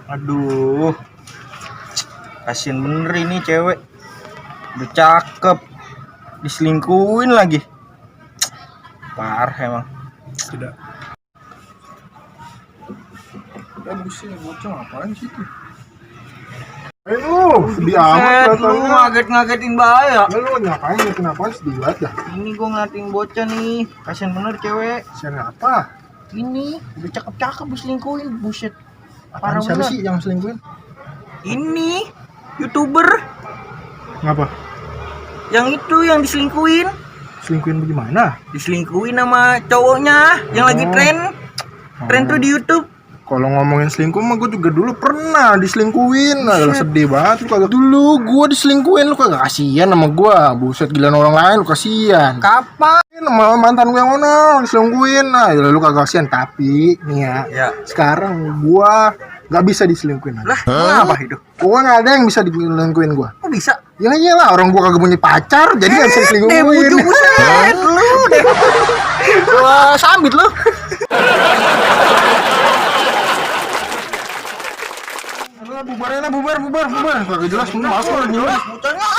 Aduh, kasian bener ini cewek. Udah cakep, diselingkuhin lagi. Parah emang. Tidak. Ya buset, bocah ngapain sih tuh? Sedih amat Lu katanya. ngagetin bahaya. Lu ngapain ya? Kenapa sedih banget dah? Ini gua ngeliatin bocah nih, kasian bener cewek. Siapa? Ini udah cakep-cakep diselingkuhin, buset. Apaan siapa sih yang selingkuhin? Ini YouTuber Ngapa? yang itu yang diselingkuhin. Selingkuhin bagaimana? Diselingkuhin sama cowoknya yang lagi tren tuh di YouTube. Kalau ngomongin selingkuh mah gue juga dulu pernah diselingkuhin. Alah, sedih banget lu kagak. Dulu gue diselingkuhin lu kagak kasihan sama gue. Buset, gila orang lain lu kasihan. Kapan? Sama mantan gue yang mana diselingkuhin. Nah, ya lu kagak kasihan, tapi nih Ya. sekarang gue nggak bisa diselingkuhin. Lah, kenapa itu? Gue nggak ada yang bisa diselingkuhin gue. Kok bisa? Ya iyalah, orang gue kagak punya pacar, jadi nggak bisa diselingkuhin. Buset, lu deh. Wah, sambit lu. Bubar. Kagak jelas, masuk jelas. Bocahnya.